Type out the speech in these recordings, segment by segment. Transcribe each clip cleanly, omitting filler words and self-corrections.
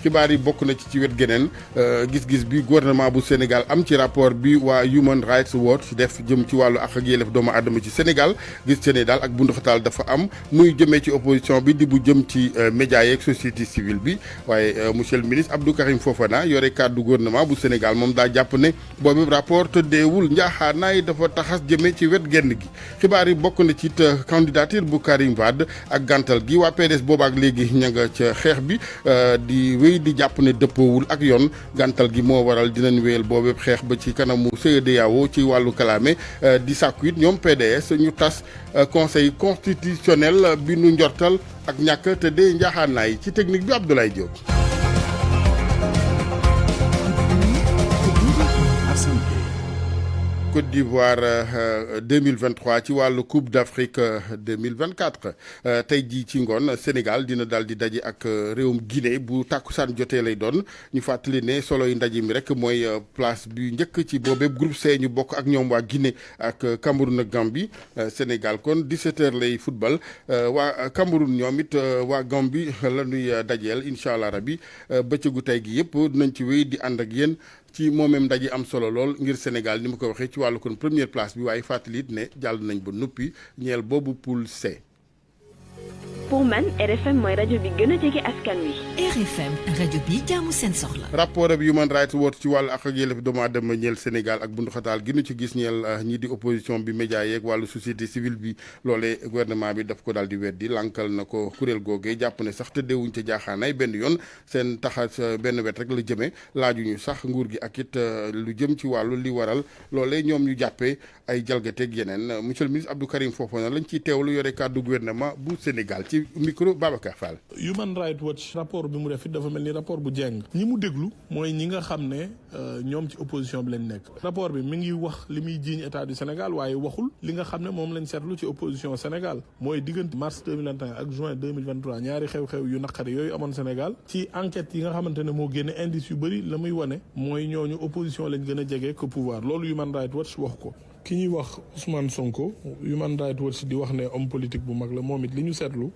xibaar yi bokk na ci wet geneen gis-gis bi gouvernement bu Sénégal am ci rapport bi waa Human Rights Watch def jëm ci wàllu àq ak yelleef doomu aadama ci Sénégal gis ci ne daal ak bunduxataal dafa am muy jëmee ci opposition bi di bu jëm ci média yeeg société civile bi waaye monsieur le ministre Abdou Karim Fofana yore kàddu gouvernement bu Sénégal moom daa jàpp ne boobu rapport tëddeewul njaaxaanaay dafa taxas jëmee ci wet genn gi xibaar yi bokk na ci candidature bu Karim Wade ak gàntal gi waa PDS boobaak léegi ña nga ca xeex bi di wéy di jàpp ne dëppoowul ak yoon gàntal gi moo waral dinañ wéyal boobu xeex ba ci kanamu CEDEAO ci wàllu kalaame di sàkku it ñoom PDS ñu tas conseil constitutionnel bi nu njortal ak ñàkk te dee njaaxaanaay ci technique bi Abdoulaye Diop. Côte d'Ivoire 2023 ci wàllu Coupe d'Afrique 2024 tey jii ci ngoon Sénégal dina daal di daje ak réewum Guinée bu tàkkusaan jotee lay doon ñu fàttali ne solo yi ndaje mi rek mooy place bi njëkk ci boobee groupe C ñu bokk ak ñoom waa Guinée ak Cameroun ak Gambie Sénégal kon 17h lay football waa Cameroun ñoom it waa Gambie la ñuy dajeel incha allah rabi bëccëgu tey gi yëpp dinañ ci wéy di ànd ak yéen. ci moomeem ndaje am solo lool ngir Sénégal ni ma ko waxee ci wàllu kon première place bi waaye fàttali it ne jàll nañ ba noppi ñeel boobu poule C. pour man RFM mooy rajo bi gën a jege askan wi. RFM rajo bi jaamu seen soxla. rapport bi Human Rights Watch ci wàllu àq ak yelleef doomu aadama ñeel Sénégal ak bunduxataal gi nu ci gis ñeel ñii di opposition bi média yeeg wàllu société civile bi loolee gouvernement bi daf ko daal di weddi lankal na ko kuréel googee jàpp ne sax tëddeewuñ ca jaaxaanaay benn yoon seen taxas benn wet rek la jëmee laajuñu sax nguur gi ak it lu jëm ci wàllu li waral loolee ñoom ñu jàppee ay jalgateeg yeneen monsieur le ministre Abdou Karim Fofana lañ ciy teewlu yore kàddu gouvernement bu Sénégal ci micro Babacar Fall. Human Rights Watch rapport bi mu def it dafa mel ni rapport bu jeng ñi mu déglu mooy ñi nga xam ne ñoom ci opposition bi lañ nekk rapport bi mi ngi wax li muy jiiñ état du Sénégal waaye waxul li nga xam ne moom lañ seetlu ci opposition Sénégal mooy diggante mars 2021 ak juin 2023 ñaari xew-xew yu naqari yooyu amoon Sénégal ci enquête yi nga xamante ne moo génne indice yu bëri la muy wane mooy ñooñu opposition lañ gën a jege que pouvoir loolu Human Rights Watch wax ko. ki ñuy wax Ousmane Sonko Human Rights Watch di wax ne homme politique bu mag la moom it li ñu seetlu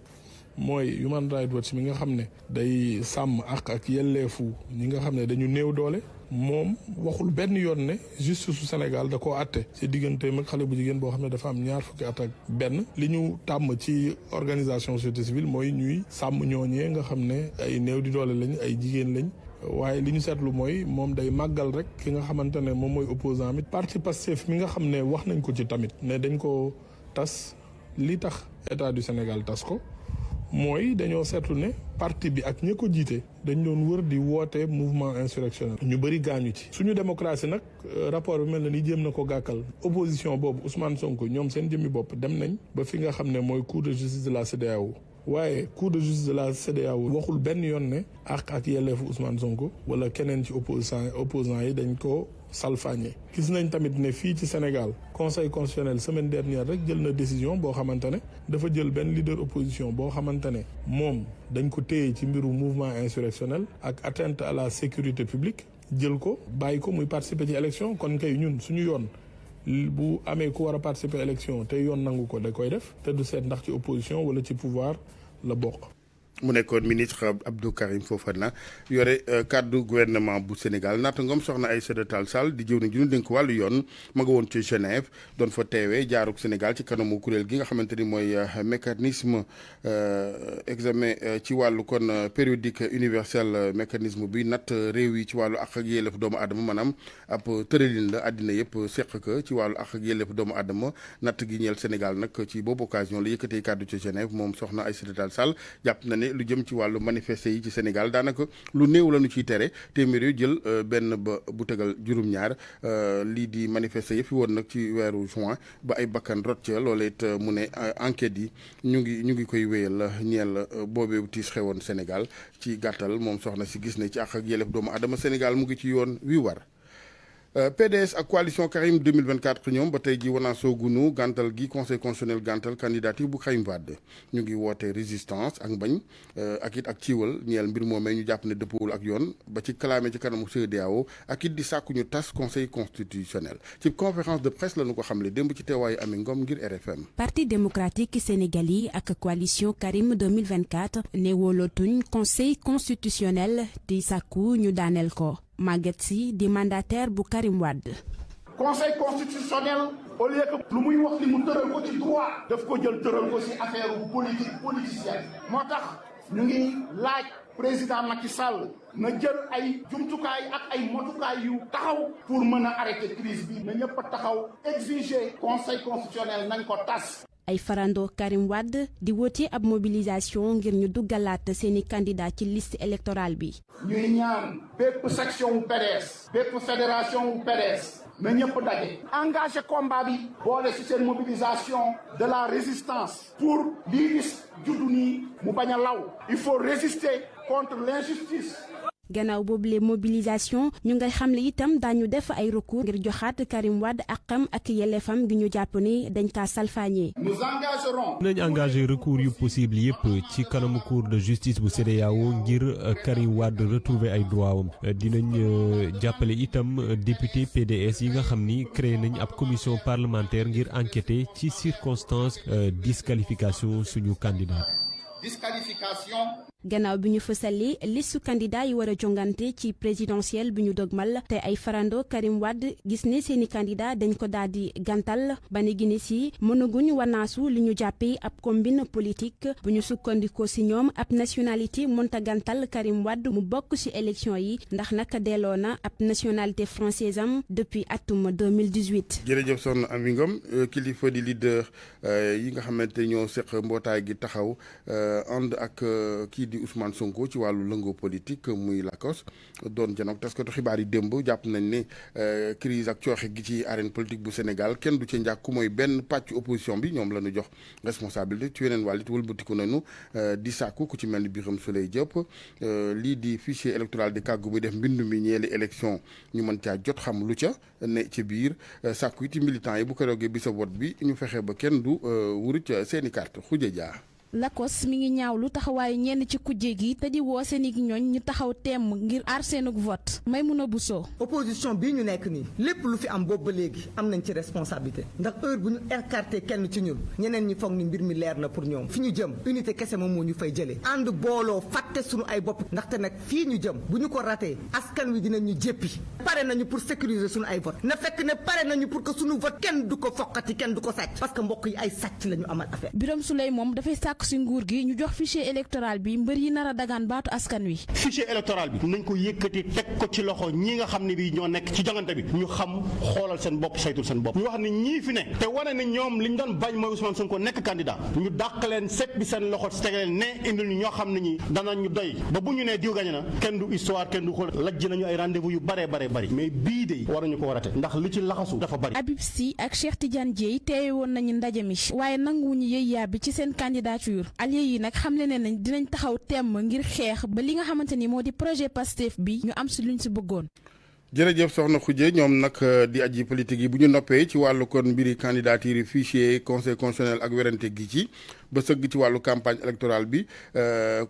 mooy Human Rights Watch mi nga xam ne day sàmm ak yelleefu ñi nga xam ne dañu néew doole moom waxul benn yoon ne justice su Sénégal da koo àtte ci digganteem ak xale bu jigéen boo xam ne dafa am ñaar fukki at ak benn li ñu tàmm ci organisation société civile mooy ñuy sàmm ñooñee nga xam ne ay néew di doole lañ ay jigéen lañ waaye li ñu seetlu mooy moom day màggal rek ki nga xamante ne moom mooy opposant mi parti Pastef mi nga xam ne wax nañ ko ci tamit ne dañ ko tas li tax état du Sénégal tas ko mooy dañoo seetlu ne parti bi ak ñi ko jiite dañ doon wër di woote mouvement insurrectionnel ñu bëri gaañu ci suñu démocratie nag rapport bi mel na ni jéem na ko gàkkal opposition boobu Ousmane Sonko ñoom seen jëmmi bopp dem nañ ba fi nga xam ne mooy cour de justice de la CEDEAO waaye cour de justice de la CEDEAO waxul benn yoon ne ak yelleefu Ousmane Sonko wala keneen ci opposant yi dañ ko salfaañe gis nañ tamit ne fii ci Sénégal conseil constitutionnel semaine dernière rek jël na décision boo xamante ne dafa jël benn leader opposition boo xamante ne moom dañ ko téye ci mbiru mouvement insurrectionnel ak atteinte à la sécurité publique jël ko bàyyi ko muy participer ci élection kon kay ñun suñu yoon bu amee ku war a participer élection te yoon nangu ko da koy def te du seet ndax ci opposition wala ci pouvoir la bokk. mu nekkoon ministre Abdou Karim Fofana yore kàddu gouvernement bu Sénégal naata ngoom soxna Aïssata Tall Sall di jëw ne ju ñu dénk wàllu yoon ma nga woon ci Genève doon fa teewee jaaruk Sénégal ci kanamu kuréel gi nga xamante ni mooy mécanisme examen ci wàllu kon périodique universel mécanisme bi natt réew yi ci wàllu àq ak yelleef doomu aadama maanaam ab tëralin la àddina yëpp seq ko ci wàllu àq ak yelleef doomu aadama natt gi ñeel Sénégal nag ci boobu occasion la yëkkatee kàddu ci Genève moom soxna Aïssata Tall Sall jàpp na ne lu jëm ci wàllu manifester yi ci Sénégal daanaka lu néew la ñu ciy tere téeméer yu jël benn ba bu tegal juróom-ñaar lii di manifester yi fi woon nag ci weeru juin ba ay bakkan rot ca loolee it mu ne enquête yi ñu ngi koy wéyal ñeel boobee tiis xewoon Sénégal ci gàttal moom soxna si gis ne ci àq ak yelleef doomu adama Sénégal mu ngi ci yoon wi war. PDS ak coalition Karim 2024 ñoom ba tey ji wanaasoo gunu gàntal gi conseil constitutionnel gàntal candidature bu Karim Wade ñu ngi woote résistance ak mbañ ak it ak ciiwal ñeel mbir moomee ñu jàpp ne dëppawul ak yoon ba ci kalaame ci kanamu CEDEAO ak it di sàkku ñu tas conseil constitutionnel ci conférence de presse la ñu ko xamle démb ci teewaayu Ami Ngom ngir RFM. Parti démocratique sénégalais ak coalition Karim 2024 ne wóolootuñ conseil constitutionnel di sàkku ñu daaneel ko. Maguette Sy di mandataire bu Karim Wade. conseil constitutionnel au lieu que lu muy wax ni mu tëral ko ci droit daf ko jël tëral ko ci affaire politicienne moo tax ñu ngi laaj président Macky Sall na jël ay jumtukaay ak ay motukaay yu taxaw pour mën a arrêter crise bi na ñëpp a taxaw exiger conseil constitutionnel nañ ko tas. ay farando Karim Wade di woote ab mobilisation ngir ñu duggalaat seeni candidat ci liste électorale bi. ñuy ñaan bépp section wu PDS bépp fédération wu PDS na ñëpp daje engagé combat bi boole ci seen mobilisation de la résistance pour lii gis juddu nii mu bañ a law il faut résister contre l'injustice. gannaaw boobule mobilisation ñu ngay xamle itam daañu def ay recours ngir joxaat Karim Wade àqam ak yelleefam gi ñu jàpp ni dañ kaa salfaañee. nous engagerons. nañ engagé recours yu possible yëpp ci kanamu cour de justice bu CEDEAO ngir Karim Wade retrouver ay droit am dinañ jàppale itam député PDS yi nga xam ni créé nañ ab commission parlementaire ngir enquêter ci circonstance disqualification suñu candidat. disqualification. gannaaw bi ñu fësali listu candidat yi war a jongante ci présidentielle bi ñu dogmal te ay farando Karim Wade gis ne seeni candidat dañ ko daal di gàntal ba ne gine si mënaguñ wanaasu li ñu jàppee ab combine politique bu ñu sukkandikoo si ñoom ab nationalité mënta gàntal Karim Wade mu bokk ci élection yi ndax naka delloo na ab nationalité française am depuis atum 2018. jërëjëf soxna Ami Ngom kilifa di leader yi nga xamante ñoo seq mbootaay gi taxaw ànd ak kii di Ousmane Sonko ci wàllu lëngoo politique muy lakos doon janook taskatu xibaar yi démb jàpp nañ ne crise ak cooxe gi ci arène politique bu Sénégal kenn du ci njàkku mooy benn pàcc opposition bi ñoom la ñu jox responsabilité ci yeneen wàll it wëlbatiku nañu di sàkku ku ci mel ni Birame Souleye Diop lii di fichier électoral di kàggu muy def mbindu mi ñeeli élection ñu mën caa jot xam lu ca ne ci biir sàkku it militants yi bu ko roogee bi sa vote bi ñu fexe ba kenn du wuruc seeni carte xuja jaar Lakos mi ngi ñaawlu taxawaayu ñenn ci kujje gi te di woo seen i ñooñ ñu taxaw temm ngir aar seenug vote Maimouna Bousso. opposition bii ñu nekk nii lépp lu fi am boobu ba léegi am nañ ci responsabilité ndax heure bu ñu écarté kenn ci ñun ñeneen ñi foog ni mbir mi leer na pour ñoom fi ñu jëm unité kese moom moo ñu fay jëlee ànd booloo fàtte suñu ay bopp ndaxte nag fii ñu jëm bu ñu ko ratee askan wi dinañ ñu jéppi pare nañu pour sécuriser suñu ay vote na fekk ne pare nañu pour que suñu vote kenn du ko foqati kenn du ko sàcc parce que mbokk yi ay sàcc la ñu amal affaire. Birame Souleye moom dafay sàkk ci nguur gi ñu jox fichier électoral bi mbër yi nar a dagaan baatu askan wi. fichier électoral bi nañ ko yëkkati teg ko ci loxo ñi nga xam ne bi ñoo nekk ci jongante bi ñu xam xoolal seen bopp saytul seen bopp ñu wax ne ñii fi ne te wane ne ñoom li ñu doon bañ mooy Ousmane Sonko nekk candidat ñu dàq leen set bi seen loxo teg leen ne indil ñu ñoo xam ne ñi danañ ñu doy ba bu ñu nee diw gañe na kenn du histoire kenn du xool lajj nañu ay rendez-vous yu bare mais bii de waruñu ko warate ndax li ci laxasu dafa bari. Habib Sy ak Cheikh Tidiane Dièye teewe woon nañu ndaje mi waaye nanguwuñu yëy yàbbi ci seen candidature alliés yi nag xamle ne nañ dinañ taxaw temm ngir xeex ba li nga xamante ni moo di projet Pastef bi ñu am si luñ si bëggoon. jërëjëf soxna Khoudia ñoom nag di aji politique yi bu ñu noppee ci wàllu kon mbiri candidature yi fichier conseil constitutionnel ak werante gi ci ba sëgg ci wàllu campagne électorale bi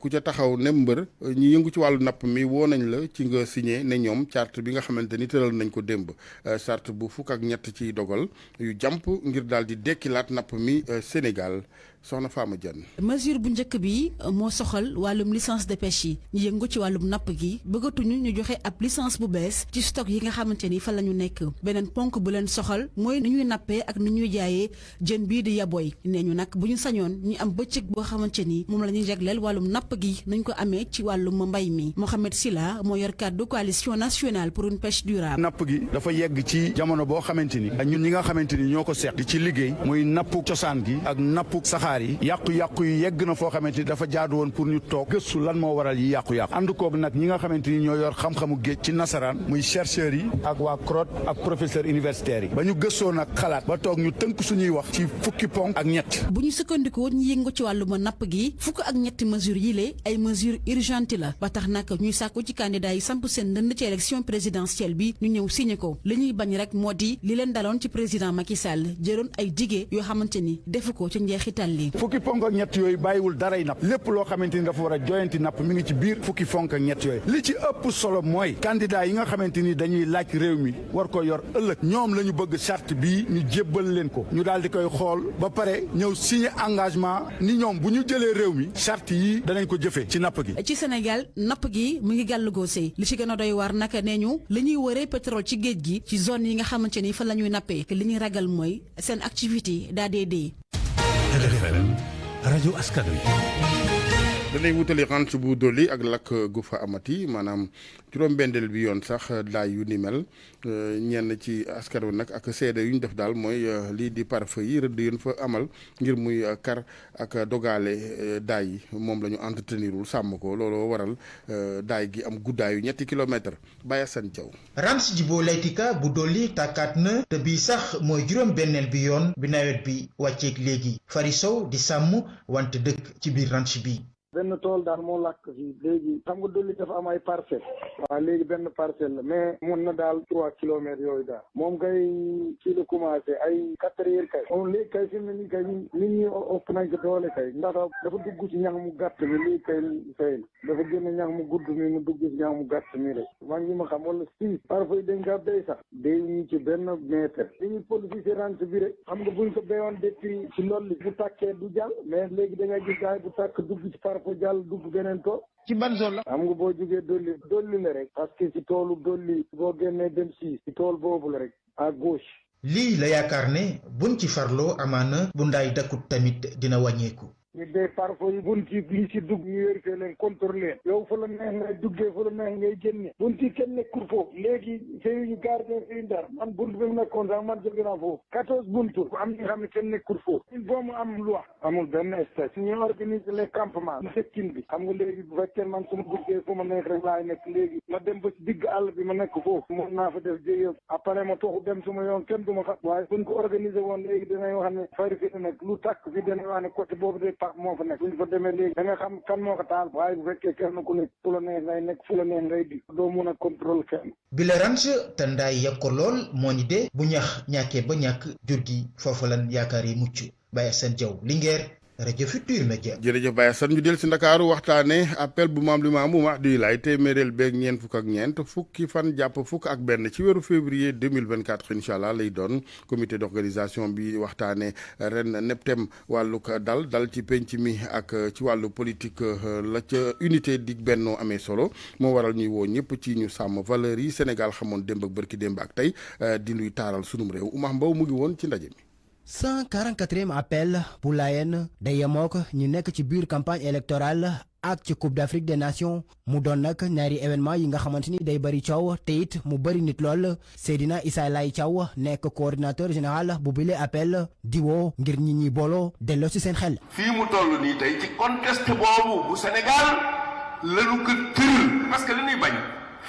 ku ca taxaw ne mbër ñi yëngu ci wàllu napp mi woo nañ la ci nga signé ne ñoom charte bi nga xamante ni tëral nañ ko démb charte bu fukk ak ñett ci dogal yu jàmp ngir daal di dekkilaat napp mi Sénégal soxna Fama Diagne. mesure bu njëkk bi moo soxal wàllum licence de pêche yi ñu yëngu ci wàllum napp gi bëggatuñu ñu joxe ab licence bu bees ci stock yi nga xamante ni fa la ñu nekk beneen ponk bu leen soxal mooy ni ñuy nappee ak ni ñuy jaayee jën bii di yaboy nee ñu nag bu ñu sañoon ñu am bëccëg boo xamante ni moom la ñuy jagleel wàllum napp gi nañ ko amee ci wàllum mbay mi Mohamed Silla moo yor kàddu coalition nationale pour une pêche durable. napp gi dafa yegg ci jamono boo xamante ni ñun ñi nga xamante ni ñoo ko seq di ci liggéey muy nappu cosaan gi ak nappu saxaar yi yàqu-yàqu yi yegg na foo xamante ni dafa jaadu woon pour ñu toog gëstu lan moo waral yi yàqu-yàqu ànd koog nag ñi nga xamante ni ñoo yor xam-xamu géej ci nasaraan muy chercheurs yi ak waa CROT ak professeurs universitaires yi ba ñu gëstoo nag xalaat ba toog ñu tënk suñuy wax ci fukki ponk ak ñett. bu ñu sukkandikoo ñi ñi yëngu ci wàllum napp gi fukk ak ñetti mesures yi lée ay mesures urgentes la ba tax nag ñuy sàkku ci candidat yi samp seen ndënd ci élection présidentielle bi ñu ñëw signé ko li ñuy bañ rek moo di li leen daloon ci président Macky Sall jëloon ay dige yoo xamante ni defu ko ci njeexital li fukki ponk ak ñett yooyu bàyyiwul daray napp lépp loo xamante ni dafa war a joyanti napp mi ngi ci biir fukki fonk ak ñett yooyu li ci ëpp solo mooy candidat yi nga xamante ni dañuy laaj réew mi war ko yor ëllëg ñoom la ñu bëgg charte bii ñu jébbal leen ko ñu daal di koy xool ba pare ñëw signé engagement ni ñoom bu ñu jëlee réew mi charte yi danañ ko jëfee ci napp gi. ci Sénégal napp gi mu ngi gàll goosee li ci gën a doy war naka nee ñu li ñuy wëree pétrole ci géej gi ci zone yi nga xamante ni fa la ñuy nappee li ñuy ragal mooy seen activité daa dee. RFM rajo askan wi. danay wutali ranch bu Doli ak lakk gu fa amati maanaam juróom-bendeel bi yoon sax daay yu ni mel ñenn ci askan wi nag ak seede yu ñu def daal mooy lii di pare-feu yi rëdd yéen fa amal ngir muy kar ak dogaale daay yi moom la ñu entretenirul sàmm ko looloo waral daay gi am guddaayu 3 kilomètres Baye Assane Thiaw. ranch Djibo Laytika bu Doli tàkkaat na te bii sax mooy juróom-benneel bi yoon bi nawet bi wàcceeg léegi Fari Sow di sàmm wante dëkk ci biir ranch bi. benn tool daal moo làkk fii léegi xam nga Doli dafa am ay parcelle waaw léegi benn parcelle la mais mun na daal 3 kilomètres yooyu daal moom kay fii la commencé ay 4 heures kay moom léegi kay fi mu ne nii kay nit ñi ëpp nañ ko doole kay ndax dafa dugg ci ñax mu gàtt mi léegi kay fay dafa génn ñax mu gudd mi mu dugg ci ñax mu gàtt mi rek man ñi ma xam wala si parfois dañ kaa béy sax day ñu ci benn mètre dañuy police ranch bi rek xam nga buñ ko béyoon depuis ci loolu bu tàkkee du jàll mais léegi da ngay gis gaay bu tàkk dugg ci ko jàll dugg beneen tool ci ban zone la xam nga boo jógee Doli la rek parce que ci toolu Doli boo génnee dem ci tool boobu la rek à gauche. lii la yaakaar ne buñ ci farloo amaana bu ndaay dakkut tamit dina wàññeeku. ñu dee parfois yi bunt yi li ci dugg ñu vérifié leen contrôlé yow fa la neex ngay duggee fa la neex ngay génne bunt yi kenn nekkul foofu léegi fii ñu gardé fii Ndar man bunt bi mu nekkoon sax man jóge naa foofu 14 buntu am ñi nga xam ne kenn nekkul foofu il faut mu am loi amul benn espèce ñu organiser les campements sekkin bi xam nga léegi bu fekkee man su ma duggee fu ma neex rek laay nekk léegi ma dem ba ci digg àll bi ma nekk foofu mën naa fa def jéyëf après ma toxu dem su ma yoon kenn du ma xam waaye buñ ko organiser woon léegi dinañ wax ne fari fi nag lu tàkk fi dinañ wax ne côté boobu de moo fa nekk buñ fa demee léegi da nga xam kan moo ko taal waaye bu fekkee kenn ku nekk fu la neex ngay nekk fu la neex ngay di doo mun a contrôle kenn. bi la ranch te ndaay yëg ko lool moo ni de bu ñax ñàkkee ba ñàkk jur gi foofu lan yaakaar yi mucc Baye Assane Diaw Linguère rajo Futurs Médias. jërëjëf Baye Assane ñu del si Ndakaaru waxtaane appel bu Maam Limaamu Mahdi Laay téeméereel beeg ñeent fukk ak ñeent fukki fan jàpp fukk ak benn ci weeru février 2024 incha allah lay doon comité d'organisation bi waxtaane ren neptem wàllug dal ci penc mi ak ci wàllu politique la ca unité di bennoo amee solo moo waral ñuy woo ñëpp ci ñu sàmm valeurs yi Sénégal xamoon démb ak bërki démb ak tey di luy taaral sunum réew Oumar Mbow mu ngi woon ci ndaje mi. 144e appel bu Layeen day yemook ñu nekk ci biir campagne électorale ak ci Coupe d'Afrique des Nations mu doon nag ñaari événement yi nga xamante ni day bëri coow te it mu bëri nit lool Seydina Issa Laye Thiaw nekk coordinateur général bu bile appel di woo ngir nit ñi booloo delloo ci seen xel. fii mu toll nii tey ci contexte boobu bu Sénégal lañu ko tëral parce que li ñuy bañ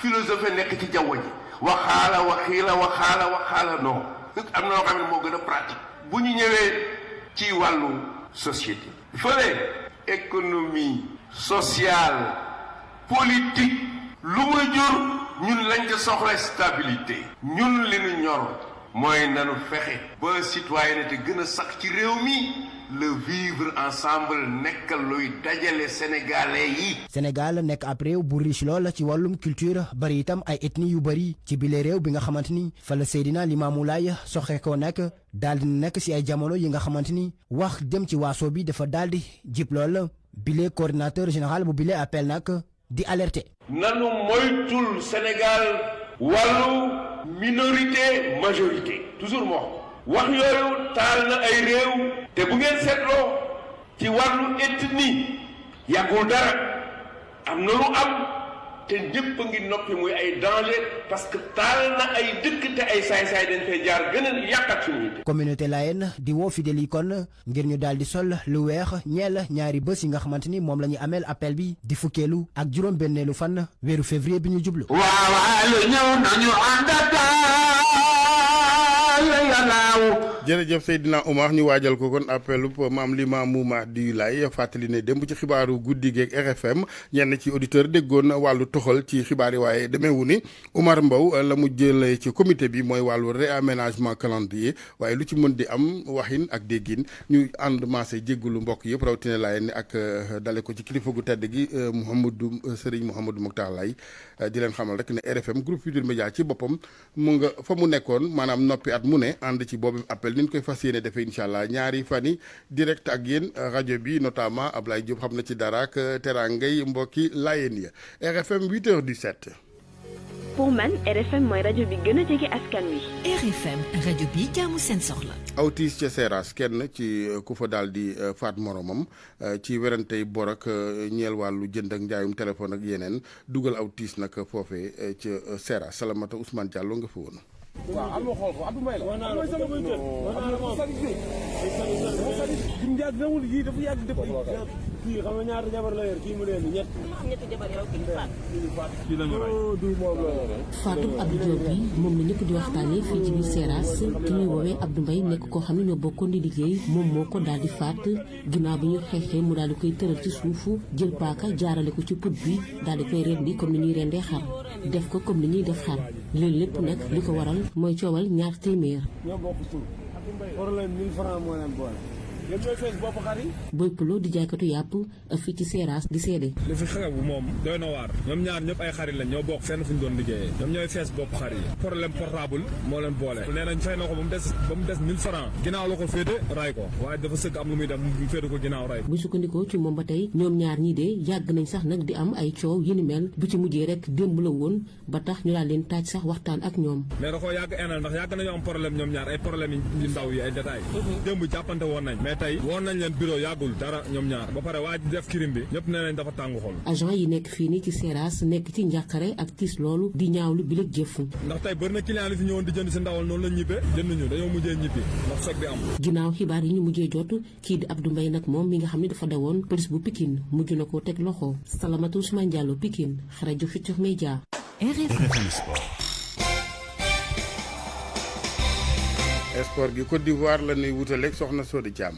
philosophie nekk ci jaww ji waxaala waxaala non am na loo xam ne moo gën a pratique. bu ñu ñëwee ci wàllu société fële économie sociale politique lu muy jur ñun lañ ca soxla stabilité ñun li ñu ñor mooy nanu fexe ba citoyenneté gën a sax ci réew mi le vivre ensemble nekk luy dajale sénégalais yi. Sénégal nekk ab réew bu riche lool ci wàllum culture bari itam ay ethnie yu bari ci bile réew bi nga xamante ni fa la Seydina Limaamu Laay soxe ko nag daal di nekk ci ay jamono yi nga xamante ni wax jëm ci waaso bi dafa daal di jib lool bile coordinateur général bu bile appel nag di alerter. nanu moytul Sénégal wàllu minorité majorité toujours moo wax yooyu taal na ay réew te bu ngeen seetloo ci wàllu ethnie yàggul dara am na lu am te ñëpp a ngi noppi muy ay danger parce que taal na ay dëkk te ay saay-saay dañ fay jaar gën a yàqat suñu te communauté Layène di woo fidèles yi kon ngir ñu daal di sol lu weex ñeel ñaari bés yi nga xamante ni moom la ñu ameel appel bi di fukkeelu ak juróom-benneelu fan weeru février bi ñu jublu. waaw ñëw nañu àndata jërëjëf Seydina Omar ñu waajal ko kon appelu maam Limaamu Mahdi Laye fàttali ne démb ci xibaaru guddi geeg RFM ñenn ci auditeur déggoon wàllu toxal ci xibaar yi waaye demeewu ni Omar Mbow la mu jëlee ci comité bi mooy wàllu réaménagement calendrier waaye lu ci mën di am waxin ak déggin ñu ànd maase jéggulu mbokk yëpp rawatina laay ni ak dale ko ci kilifa gu tedd gi Serigne Mouhamadou Mokhtar Laye di leen xamal rek ne RFM groupe Futurs Médias ci boppam mu nga fa mu nekkoon maanaam noppi at mu ne ànd ci boobu appel ni ñu koy fas yéene defee incha allah ñaari fan yi direct ak yéen rajo bi notamment Ablaye Diop xam na ci dara ak teraangay mbokki laayeen ya RFM 8h17. pour man RFM mooy rajo bi gën a jege askan wi. RFM rajo bi jaamu seen soxla. awtiis ca Seras kenn ci ku fa daal di faat moromam ci werantey bor ak ñeel wàllu jënd ak njaayum téléphone ak yeneen dugal awtiis nag foofee ca Seras Salamata Ousmane Diallo nga fa woon. waaw am na xool ko Abdou Mbaye la. waaw mooy sama bëccëg. yii dafa yàgg def kii xam nga ñaata jabar la yor kii mu leen ñetti jabar yow kii la ñu rey. Fatou Abdou Diop bi moom la ñëpp di waxtaanee fii ci biir Seras ki ñuy woowee Abdou Mbaye nekk koo xam ne ñoo bokkoon di liggéey moom moo ko daal di faat ginnaaw bi ñu xeexee mu daal di koy tëral ci suufu jël paaka jaarale ko ci put bi daal di koy rendi comme ni ñuy rendee xar def ko comme ni ñuy def xar loolu lépp nag li ko waral mooy coowal ñaar téeméer. ñoo bokk tur problème 1000 francs moo leen boole. yéen ñooy fees bopp xar yi. Boy Pulo di jaaykatu yàpp fii ci Seras di seede. li fi xew moom doy na waar ñoom ñaar ñëpp ay xarit lañ ñoo bokk fenn fu ñu doon liggéeyee ñoom ñooy fees bopp xar yi problème portable moo leen boole nee nañ fay na ko ba mu des 1000 francs ginnaaw la ko féete ray ko waaye dafa sëgg am lu muy def mu féete ko ginnaaw ray ko. bu sukkandikoo ci moom ba tey ñoom ñaar ñii de yàgg nañ sax nag di am ay coow yi ni mel bu ci mujjee rek démb la woon ba tax ñu daal leen taaj sax waxtaan ak ñoom. mais da koo yàgg enal ndax yàgg nañu am problème ñoom ñaar ay problème yu ndaw yi ay détails démb jàppante woon nañ mais tey woon nañ leen bureau yàggul dara ñoom ñaar ba pare waa ji def kirim bi ñëpp nee nañ dafa tàng xol. agent yi nekk fii nii ci Seras nekk ci njàqare ak tiis loolu di ñaawlu bi la jëf. ndax tey bëri na client yi fi ñëwoon di jënd si ndawal noonu lañ ñibbee jënduñu dañoo mujjee ñibbi ndax soog bi am. ginnaaw xibaar yi ñu mujjee jot kii di Abdou Mbaye nag moom mi nga xam ne dafa dawoon police bu Pikine mujj na koo teg loxo Salamata Ousmane Diallo Pikine rajo Futurs Médias. sport gi Côte d'Ivoire la ñuy wutaleeg soxna Sodi Thiam.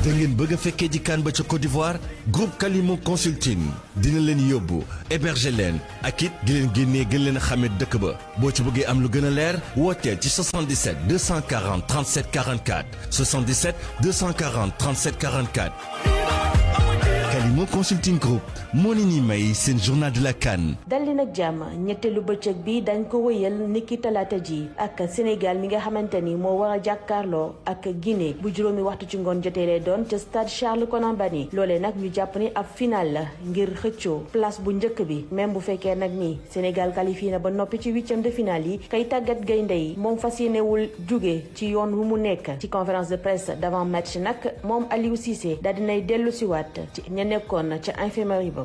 da ngeen bëgg a fekkee ji kan ba ca Côte d'Ivoire groupe Kalimo Consulting dina leen yóbbu héberger leen ak it di leen génnee gën leen a xamee dëkk ba boo ci bëggee am lu gën a leer wooteel ci 77 240 37 44 77 240 37 44. Kalimo Consulting Group moo leen ni may seen journal de la CAN. dal leen ak jàmm ñetteelu bëccëg bi dañ ko wëyal niki talaata ji ak Sénégal mi nga xamante ni moo war a jàkkaarloo ak Guinée bu juróomi waxtu ci ngoon jotee lay doon ca stade Charles Konan Banny loolee nag ñu jàpp ni ab final la ngir xëccoo place bu njëkk bi même bu fekkee nag ni Sénégal qualifié na ba noppi ci huitième de finale yi kay tàggat gaynde yi moom fas yéenewul jóge ci yoon wu mu nekk ci conférence de presse d'avant match nag moom Aliou Cissé daal dinay dellu siwaat ci ña nekkoon ca infirmerie ba.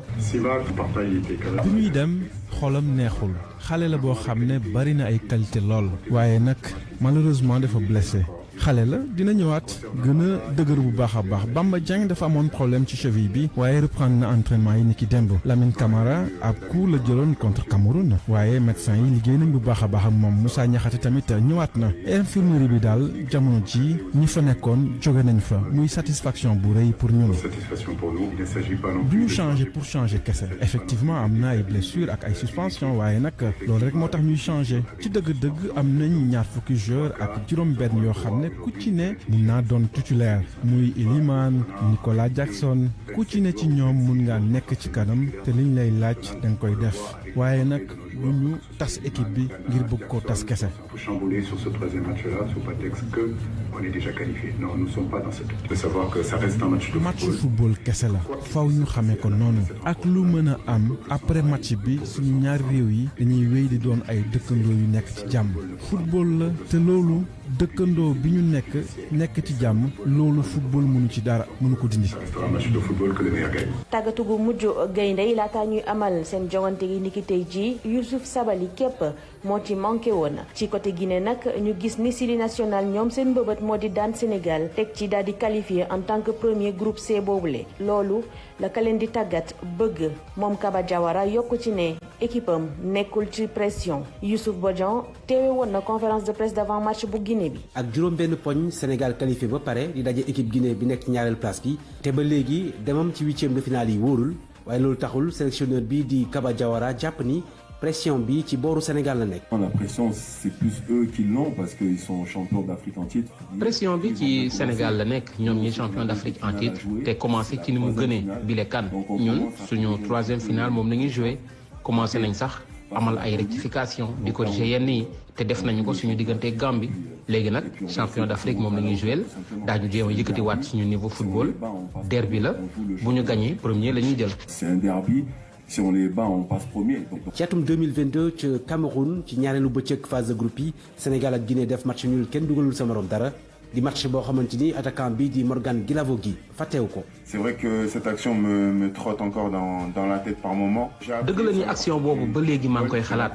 bi muy dem xolam neexul xale la boo xam ne bari na ay qualité lool waaye nag malheureusement dafa blessé xale la dina ñëwaat gën a dëgër bu baax a baax Bamba Dieng dafa amoon problème ci cheville bi waaye reprendre na entraînement yi ni ki démb Lamine Camara ab coup la jëloon contre Cameroun waaye médecin yi liggéey nañ bu baax a baax ak moom Moussa Niakhaté tamit ñëwaat na infirmerie bi daal jamono ji ñi fa nekkoon jóge nañ fa muy satisfaction bu rëy pour ñun du ñu changer pour changer kese effectivement am na ay blessures ak ay suspension waaye nag loolu rek moo tax ñuy changer ci dëgg-dëgg am nañ ñaar fukki joueurs ak juróom-benn yoo xam ne ku ci ne mun naa doon titulaire muy Iliman Nicolas Jackson ku ci ne ci ñoom mun ngaa nekk ci kanam te liñ lay laaj danga koy def waaye nag bu ñu tas équipe bi ngir bëgg koo tas kese. Chambouler sur ce troisième match-là sous prétexte que on est déjà qualifié. Non, nous ne sommes pas dans cette. Il faut savoir que ça reste un match de football. match football kese la faw ñu xamee ko noonu ak lu mën a am après match bi suñu ñaari réew yi dañuy wéy di doon ay dëkkandoo yu nekk ci jàmm football la te loolu dëkkandoo bi ñu nekk ci jàmm loolu football mënu ci dara mënu ko dindi. tàggatu gu mujj gaynde yi laataa ñuy amal seen jongante yi niki tey jii Youssouf Sabali képp moo ci manqué woon ci côté Guinée nag ñu gis ni Syli national ñoom seen mbëbët moo di daan Sénégal teg ci daal di qualifié en tant que premier groupe C boobule loolu la ka leen di tàggat bëgg moom Kaba Diawara yokku ci ne équipe am nekkul ci pression Youssouf Bodian teewe woon na conférence de presse d'avant match bu Guinée bi. ak juróom-benn poñ Sénégal qualifié ba pare di daje équipe Guinée bi nekk ci ñaareel place bi te ba léegi demam ci huitième de finale yi wóorul waaye loolu taxul sélectionneur bi di Kaba Diawara jàpp ni pression bi ci booru Sénégal la nekk. La pression c'est plus eux qui l'ont parce qu'ils sont champions d'Afrique en titre. pression bi ci Sénégal la nekk ñoom ñi champion d'Afrique en titre te commencé ci ni mu gënee bile kan ñun suñu troisième finale moom la ñuy joué commencé nañ sax amal ay rectification di corriger yenn yi te def nañu ko suñu diggante Gambie léegi nag champion d'Afrique moom la ñuy joué daañu jéem a yëkkatiwaat suñu niveau football derby la bu ñu gagné premier la ñuy jël. C'est un derby. Si on les bat, on passe premier. ci atum 2022 ca Cameroun ci ñaareelu bëccëg phase de groupe yi Sénégal ak Guinée def match nul kenn dugalul sa morom dara di match boo xamante ni attaquant bi di Morgan Guilavogui fàttewu ko. C'est vrai que cette action me trotte encore dans la tête par moment. dëgg la ni action boobu ba léegi maa ngi koy xalaat.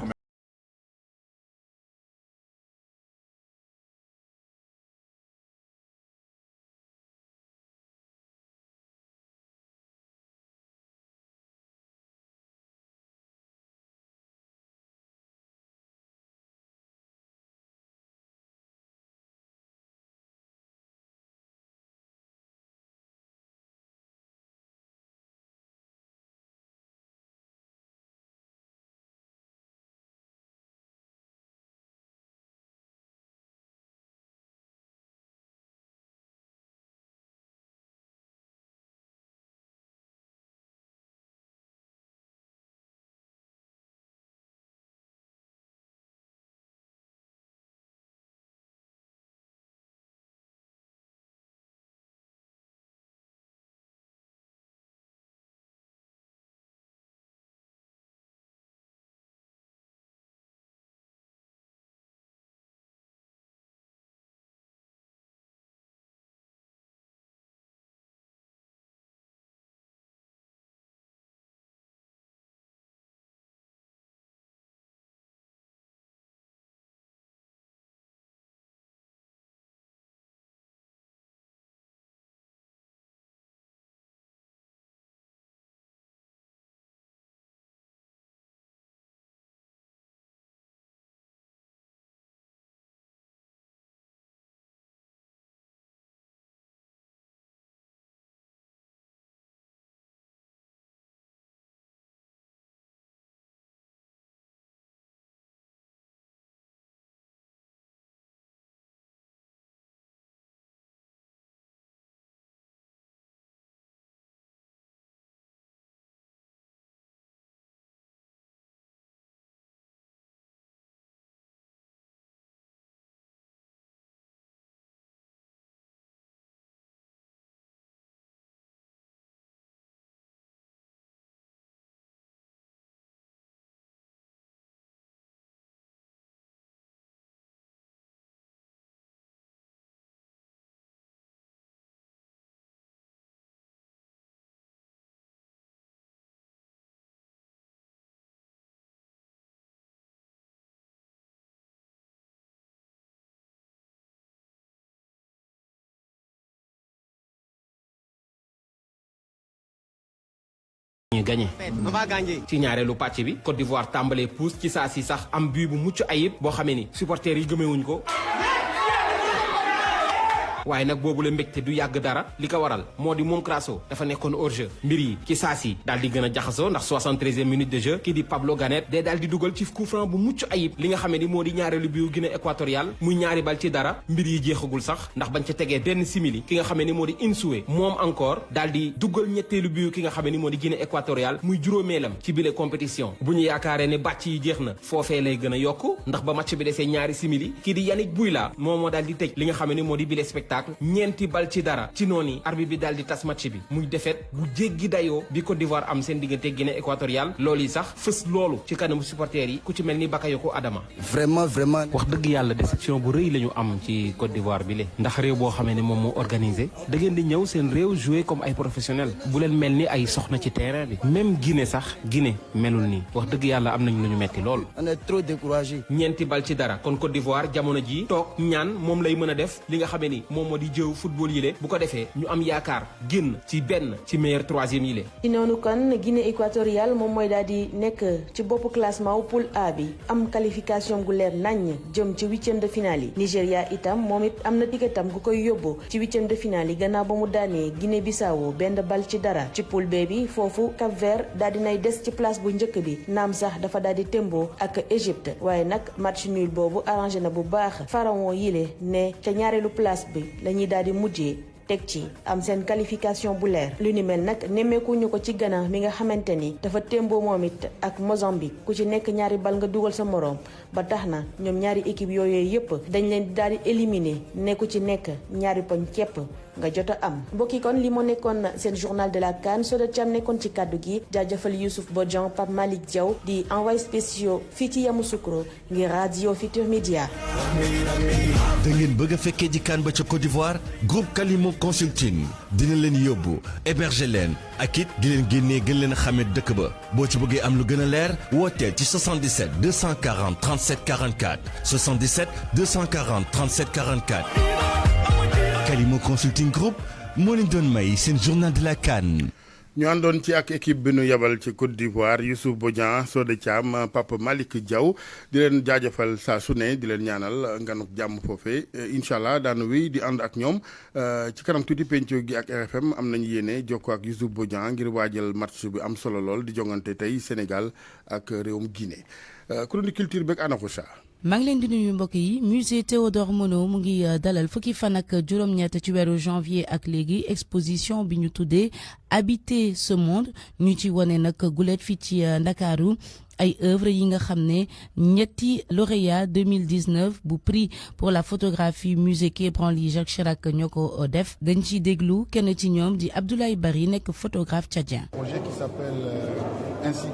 ñu gagné ci ñaareelu pàcc bi Côte d'Ivoire tàmbalee pousse ci saa si sax am but bu mucc ayib boo xamee ni supporters yi gëmewuñ ko waaye nag boobu la mbégte du yàgg dara li ko waral moo di moom Crasso dafa nekkoon hors-jeu mbir yi ci saa si daal di gën a jaxasoo ndax 73e minute de jeu kii di Pablo Ganet day daal di dugal ci coup franc bu mucc ayib li nga xamee ni moo di ñaareelu biu Guinée équatoriale muy ñaari bal ci dara mbir yi jeexagul sax ndax bañ ca tegee benn simili ki nga xamee ni moo di Insoué moom encore daal di dugal ñetteelu biu ki nga xamee ni moo di Guinée équatoriale muy juróomeelam ci bile compétition bu ñu yaakaaree ne bàcc yi jeex na foofee lay gën a yokk ndax ba match bi desee ñaari simili kii di Yannick Bouila moom moo daal di tëj li nga xamee ni moo di bile spectacle spectacle 4-0 ci noonu arbitre bi daal di tas match bi muy défaite bu jéggi dayoo bi Côte d'Ivoire am seen diggante Guinée équatoriale loolu yi sax fës loolu ci kanamu supporters yi ku ci mel ni Bakayoko Adama. vraiment wax dëgg yàlla déception bu rëy la ñu am ci Côte d'Ivoire bi le ndax réew boo xamee ne moom moo organisé da ngeen di ñëw seen réew jouer comme ay professionnels bu leen mel ni ay soxna ci terrain bi même Guinée sax Guinée melul nii wax dëgg yàlla am nañu lu ñu metti lool. on est trop découragé. 4-0 kon Côte d'Ivoire jamono ji toog ñaan moom lay mën a def li nga xamee ni moom moo di jëw football yi le bu ko defee ñu am yaakaar génn ci benn ci meilleur troisième yi le. ci noonu kon Guinée équatoriale moom mooy daal di nekk ci boppu classement wu poule A bi am qualification gu leer naññ jëm ci 8e de finale yi Nigéria itam moom it am na ticketam gu koy yóbbu ci 8e de finale yi gannaaw ba mu daanee Guinée Bissau 1-0 ci poule B bi foofu Cap Vert daal di nay des ci place bu njëkk bi naam sax dafa daal di témboo ak Égypte waaye nag match nul boobu arrangé na bu baax pharaon yile ne ca ñaareelu place bi la ñuy daal di mujjee teg ci am seen qualification bu leer lu ni mel nag nemmeekuñu ko ci Ghana mi nga xamante ni dafa témboo moom it ak Mozambique ku ci nekk ñaari bal nga dugal sa moroom ba tax na ñoom ñaari équipe yooyu yépp dañ leen di daal di éliminer nekku ci nekk ñaari poñ képp nga jot a am mbokk yi kon li moo nekkoon seen journal de la CAN Soda Thiam nekkoon ci kàddu gi jaajëfal Youssouf Bodian Pape Malick Diaw di envoyé spéciaux fii ci Yamoussoukro ngir Radio Futur Média. da ngeen bëgg a fekkee ji CAN ba ca Côte d'Ivoire groupe Kalimo Consulting dina leen yóbbu héberger leen ak it di leen génnee gën leen a xamee dëkk ba boo ci bëggee am lu gën a leer wooteel ci 77 240 37 44 77 240 37 44. Kalimo Consulting Group moo leen doon may seen journal de la CAN. ñu àndoon ci ak équipe bi nu yebal ci Côte d'Ivoire Youssouf Bodian Soda Thiam Papa Malick Diaw di leen jaajëfal saa su ne di leen ñaanal nganuk jàmm foofee incha allah daanu wi di ànd ak ñoom ci kanam tuuti penco gi ak RFM am nañu yéene jokkoo ak Youssouf Bodian ngir waajal match bi am solo lool di jongante tey Sénégal ak réewum Guinée chronique culture beeg Anakocha. maa ngi leen di nuyu mbokk yi musée Théodore Monod mu ngi dalal fukki fan ak juróom-ñett ci weeru janvier ak léegi exposition bi ñu tuddee habiter ce monde ñu ci wane nag gulet fii ci Ndakaaru ay œuvres yi nga xam ne ñetti lauréat 2019 bu prix pour la photographie musée Quai Branly Jacques Chirac ñoo ko def dañ ciy déglu kenn ci ñoom di Abdoulaye Bari nekk photographe tchadien. Projet qui s'appelle ainsi.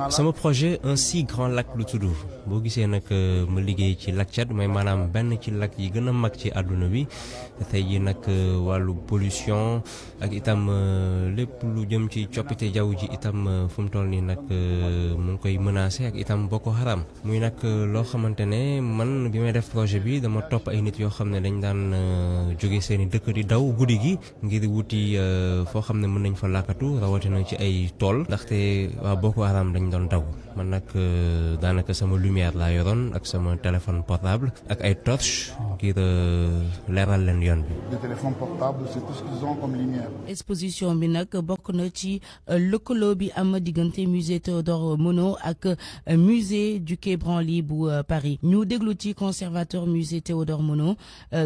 sama projet un si grand lac lu tudd boo gisee nag ma liggéey ci lac Tchad mooy maanaam benn ci lac yi gën a mag ci àdduna bi tey jii nag wàllu pollution ak itam lépp lu jëm ci coppite jaww ji itam fu mu toll nii nag mu ngi koy menacé ak itam Boko Haram muy nag loo xamante ne man bi may def projet bi dama topp ay nit yoo xam ne dañ daan jóge seen i dëkk di daw guddi gi ngir wuti foo xam ne mën nañ fa làkkatu rawatina ci ay tool ndaxte waa Boko Haram dañ doon daw man nag daanaka sama lumière laa yoroon ak sama téléphone portable ak ay torche ngir leeral leen yoon bi. Le téléphone portable c'est tout ce qu'ils ont comme lumière. exposition bi nag bokk na ci lëkkaloo bi am diggante musée Théodore Monod ak musée du Quai Branly bu Paris ñu déglu ci conservateur musée Théodore Monod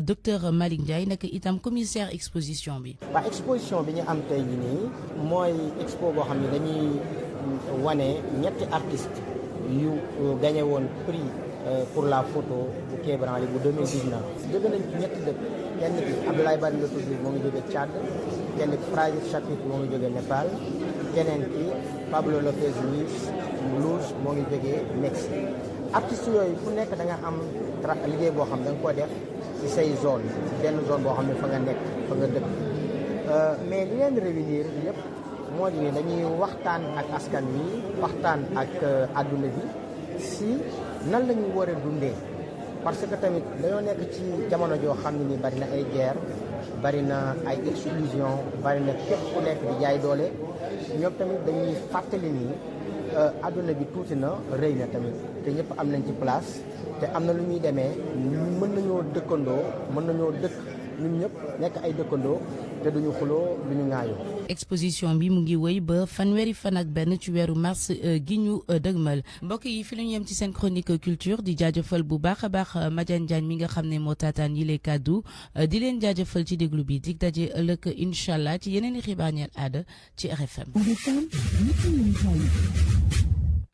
docteur Malick Ndiaye nekk itam commissaire exposition bi. waa exposition bi ñu am tey jii nii mooy expo boo xam ne dañuy wane ñetti artistes yu gagné woon prix pour la photo bu Quai Branly bu 2019 jóge nañ ci ñetti dëkk kenn ki Abdoulaye Bari la tudd moo ngi jóge Tchad kenn ki Fragile Chapitre moo ngi jóge Népal keneen ki Pablo López Luz moo ngi jóge Mexique artistes yooyu fu nekk da nga am liggéey boo xam da nga ko def ci say zone benn zone boo xam ne fa nga nekk fa nga dëkk mais li leen réunir yëpp moo di ne dañuy waxtaan ak askan wi waxtaan ak àdduna bi si nan la ñu war a dundee parce que tamit dañoo nekk ci jamono joo xam ne ni bari na ay guerre bari na ay exclusion bari na képp ku nekk di jaay doole ñoom tamit dañuy fàttali ni àdduna bi tuuti na rëy na tamit te ñëpp am nañ ci place te am na lu ñuy demee mën nañoo dëkkandoo mën nañoo dëkk ñun ñëpp nekk ay dëkkandoo te duñu xuloo duñu ŋaayoo. exposition bi mu ngi wéy ba fanweeri fan ak benn ci weeru mars gi ñu dëgmal mbokk yi fi la ñu yem ci seen chronique culture di jaajëfal bu baax a baax Madiane Diagne mi nga xam ne moo taataan yi lay kàddu di leen jaajëfal ci déglu bi dig daje ëllëg incha allah ci yeneen i xibaar ñeel aada ci RFM.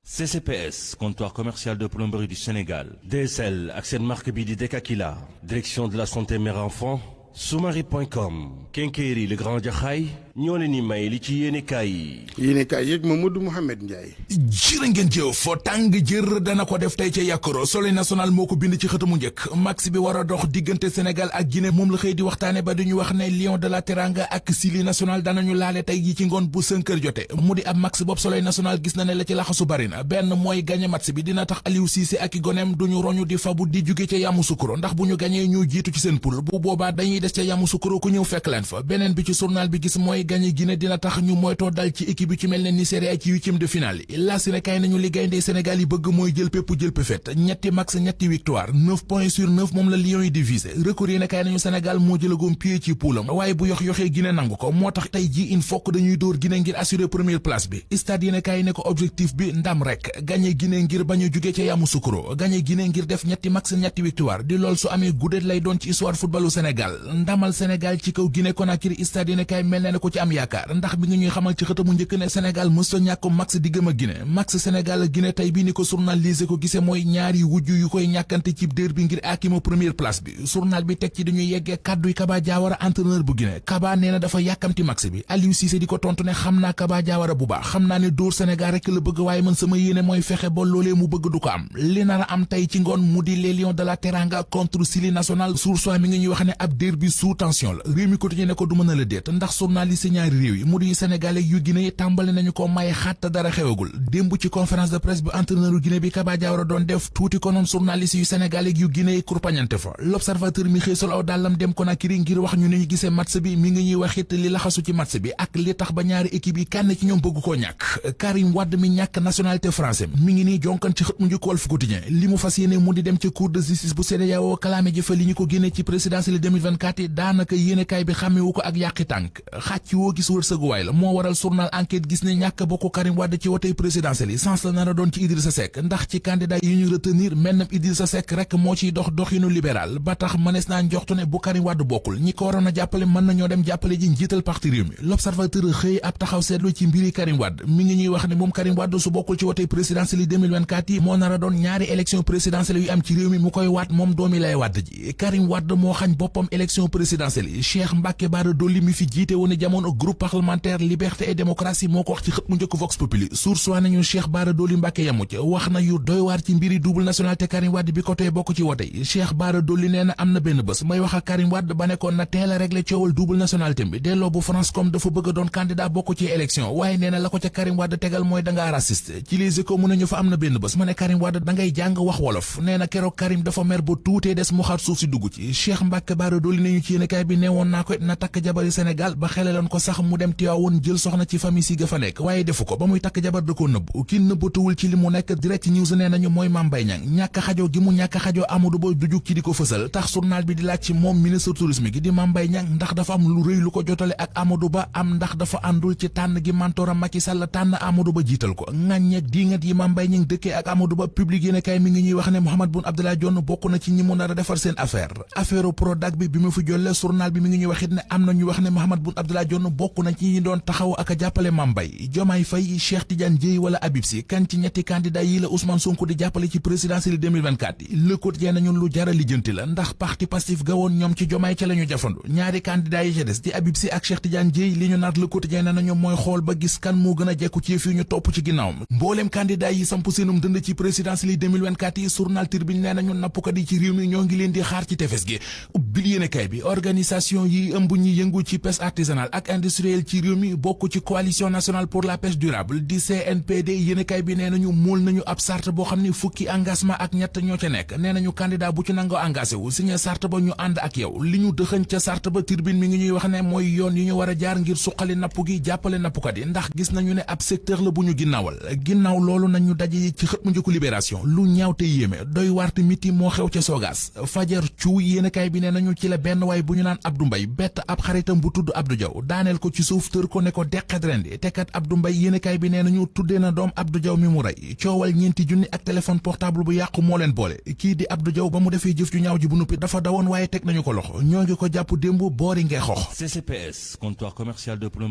CCPS, comptoir commercial de plomberie du Sénégal. DSL ak seen marque bi di Dekakila. Direction de la santé mère enfant Soumari.com Kenkeyri le Grand Jaxaay ñoo leen ni may li ci yéenekaay yi. yéenekaay yeeg Mamadou Mouhamed Ndiaye. jërë ngeen jëf tàng jër dana ko def tey ca Yakoro Soleil national moo ko bind ci xëtamu njëkk max bi war a dox diggante Sénégal ak Guinée moom la xëy di waxtaane ba duñu wax ne Lion de la Teranga ak Syli national danañu laale tey ji ci ngoon bu 5 heures jote mu di ab max bopp Soleil national gis na ne la ci laxasu bari na benn mooy gagné match bi dina tax Aliou Cissé ak i goneem duñu roñu di fabu di jóge ca Yamoussoukro ndax bu ñu gañee ñu jiitu ci seen poule bu boobaa dañuy des ca Yamoussoukro ku ñëw fekk leen fa beneen bi ci journal bi gis mooy gagné Guinée dina tax ñu moytoo dal ci équipe yi ci mel ne Nigeria ci 8e de finale yi la si ne kay nañu li gayndee Sénégal yi bëgg mooy jël pépp jël péfet ñetti max ñetti victoire 9 points sur 9 moom la Lions yi divisé record yi ne kay nañu Sénégal moo jëlagoom pied ci poulam waaye bu yoxee Guinée nangu ko moo tax tey ji il faut que dañuy dóor Guinée ngir assurer première place bi stade yi ne kay ne ko objectif bi ndam rek gagné Guinée ngir bañ a jugee ca Yamoussoukro gagné Guinée ngir def ñetti max ñetti victoire di lool su amee guddét lay doon ci histoire footballu Sénégal ndamal Sénégal ci kaw Guinée Conakry stade yi ne kay mel ne ko ci am yaakaar ndax bi nga ñuy xamal ci xëtamu njëkk ne Sénégal mësta ñàkk max diggam ak Guinée max Sénégal ak Guinée tey bii ni ko journalisé ko gisee mooy ñaari wujj yu koy ñàkkante ci dér bi ngir akimo première place bi journal bi teg ci dañuy yeggee kàdduy Kaba Diawara entraîneur bu Guinée Kaba nee na dafa yàkkamti max bi Aliou Cissé di ko tontu ne xam naa Kaba Diawara bu baax xam naa ne dóor Sénégal rek la bëgg waaye man sama yéene mooy fexe ba loolee mu bëgg du ko am li nar a am tey ci ngoon mu di les Lions de la Teranga contre Syli national source mi ngi ñuy wax ne ab dér bi sous tension la réew mi quotidien ne ko du mën a la déet ndax journaliste ñaari réew yi mu di Sénégalais yu Guinée tàmbali nañu ko may xatta dara xewagul démb ci conférence de presse bu entraîneur yu Guinée bi Kaba Diawara doon def tuuti ko noon journaliste yu Sénégalais yu Guinée kurpañante fa l'observateur mi xëy sol aw dàllam dem Conakry ngir wax ñu ni ñu gisee match bi mi ngi ñuy waxit li laxasu ci match bi ak li tax ba ñaari équipe yi kenn ci ñoom bëgg koo ñàkk Karim Wade mi ñàkk nationalité français mi ngi nii jonkan ci xët mu njëkk Walf Quotidien li mu fas yéene mu di dem ci cour de justice bu CEDEAO kalaame ji fa li ñu ko génne ci présidentielle 2024 yi daanaka yéenekaay bi xàmmewu ko ak yàqi tànk xàcc woo gis wërsëguwaay la moo waral journal enquête gis ne ñàkk bokk Karim Wade ci wotey présidentielle yi sens la nar a doon ci Idrissa Seck ndax ci candidat yi ñu retenir mennam Idrissa Seck rek moo ciy doxinu libéral ba tax mënees naa njoxtu ne bu Karim Wade bokkul ñi ko waroon a jàppale mën nañoo dem jàppale ji njiital parti réew mi l'observateur xëy ab taxaw seetlu ci mbiri Karim Wade mi ngi ñuy wax ne moom Karim Wade su bokkul ci wotey présidentielle yi 2024 yi moo nar a doon ñaari élection présidentielle yu am ci réew mi mu koy waat moom doomi lay Wade ji Karim Wade moo xañ boppam élection présidentielle yi Cheikh Mbacké Bara Dolly mi fi jiite woon jamono groupe parlementaire liberté et démocratie moo ko wax ci xët mu njëkk Vox Populi source waa nañu Cheikh Bara Dolly Mbacké yamu ca wax na yu doy waar ci mbiri double nationalité Karim Wade bi ko tey bokk ci wote yi Cheikh Bara Dolly nee na am na benn bés may wax ak Karim Wade ba nekkoon na teel a régler coowal double nationalité bi delloo bu France comme dafa bëgg a doon candidat bokk ci élection waaye nee na la ko ca Karim Wade tegal mooy dangaa raciste ci Les Échos mu nañu fa am na benn bés ma ne Karim Wade dangay jàng wax wolof nee na keroog Karim dafa mer ba tuutee des mu xaar suuf si dugg ci Cheikh Mbacké Bara Dolly nañu ci yéenekaay bi neewoon naa ko na takk jabari Sénégal ba xeleloon ko sax mu dem Tiwaawoon jël soxna ci famille si ga fa nekk waaye defu ko ba muy takk jabar da koo nëbb ki nëbbatuwul ci li mu nekk Direct News nee nañu mooy Mame Mbaye Niang ñàkk xajoo gi mu ñàkk xajoo Amadou Ba du jug ci di ko fësal tax journal bi di laaj ci moom ministre tourisme gi di Mame Mbaye Niang ndax dafa am lu rëy lu ko jotale ak Amadou Ba am ndax dafa àndul ci tànn gi mentoram Macky Sall tànn Amadou Ba jiital ko ŋàññeeg diingat yi Mame Mbaye Niang dëkkee ak Amadou Ba public yéen kay mi ngi ñuy wax ne Mahammed Boun Abdallah Dionne bokk na ci ñi mu nar a defar seen affaire Prodac bi mu fi jolle journal bi mi ngi ñuy waxit ne am na ñu wax ne Mahammed Boun Abdallah Dionne bokk na ci ñi doon taxaw ak a jàppale Mame Mbaye Diomaye Faye Cheikh Tidiane Dièye wala Habib Sy kan ci ñetti candidat yi la Ousmane Sonko di jàppale ci présidentielle 2024 yi Le Quotidien nañu lu jara lijjanti la ndax parti Pastef gawoon ñoom ci Diomaye ca la ñu jafandu ñaari candidat yi ca des di Habib Sy ak Cheikh Tidiane Dièye li ñu naat Le Quotidien nañu mooy xool ba gis kan moo gën a jekku ci yëf yi ñu topp ci ginnaawam mbooleem candidat yi samp seenum dënd ci présidentielle 2024 yi journal Tribune nee nañu nappkat yi ci réew mi ñoo ngi leen di xaar ci tefes gi ubbil yéenekaay bi organisation yi ëmb ñi yëngu ci pêche artisanale ak industrielle ci réew mi bokk ci coalition nationale pour la pêche durable di CNPD yéenekaay bi nee nañu mool nañu ab charte boo xam ne fukki engagement ak ñett ñoo ca nekk nee nañu candidat bu ci nangoo engagé wu signé charte ba ñu ànd ak yow li ñu dëxëñ ca charte ba Tribune mi ngi ñuy wax ne mooy yoon yi ñu war a jaar ngir suqali napp gi jàppale nappkat yi ndax gis nañu ne ab secteur la bu ñu ginnaawal ginnaaw loolu nañu daje ci xët mu njëkku Libération lu ñaaw te yéeme doy warte miti moo xew ca Sogas fajar cu yéenekaay bi nee nañu ci la benn waay bu ñu naan Abdou Mbaye bett ab xaritam bu tudd Abdou Diaw daaneel ko ci suuf tër ko ne ko deqet rendi te kat Abdou Mbaye yéenekaay bi nee nañu tuddee na doom Abdou Diaw mi mu rey coowal ñeenti junni ak téléphone portable bu yàqu moo leen boole kii di Abdou Diaw ba mu defee jëf ju ñaaw ji bu nuppi dafa dawoon waaye teg nañu ko loxo ñoo ngi ko jàpp démb boori ngee xox CCPS comptoir commercial de plomberie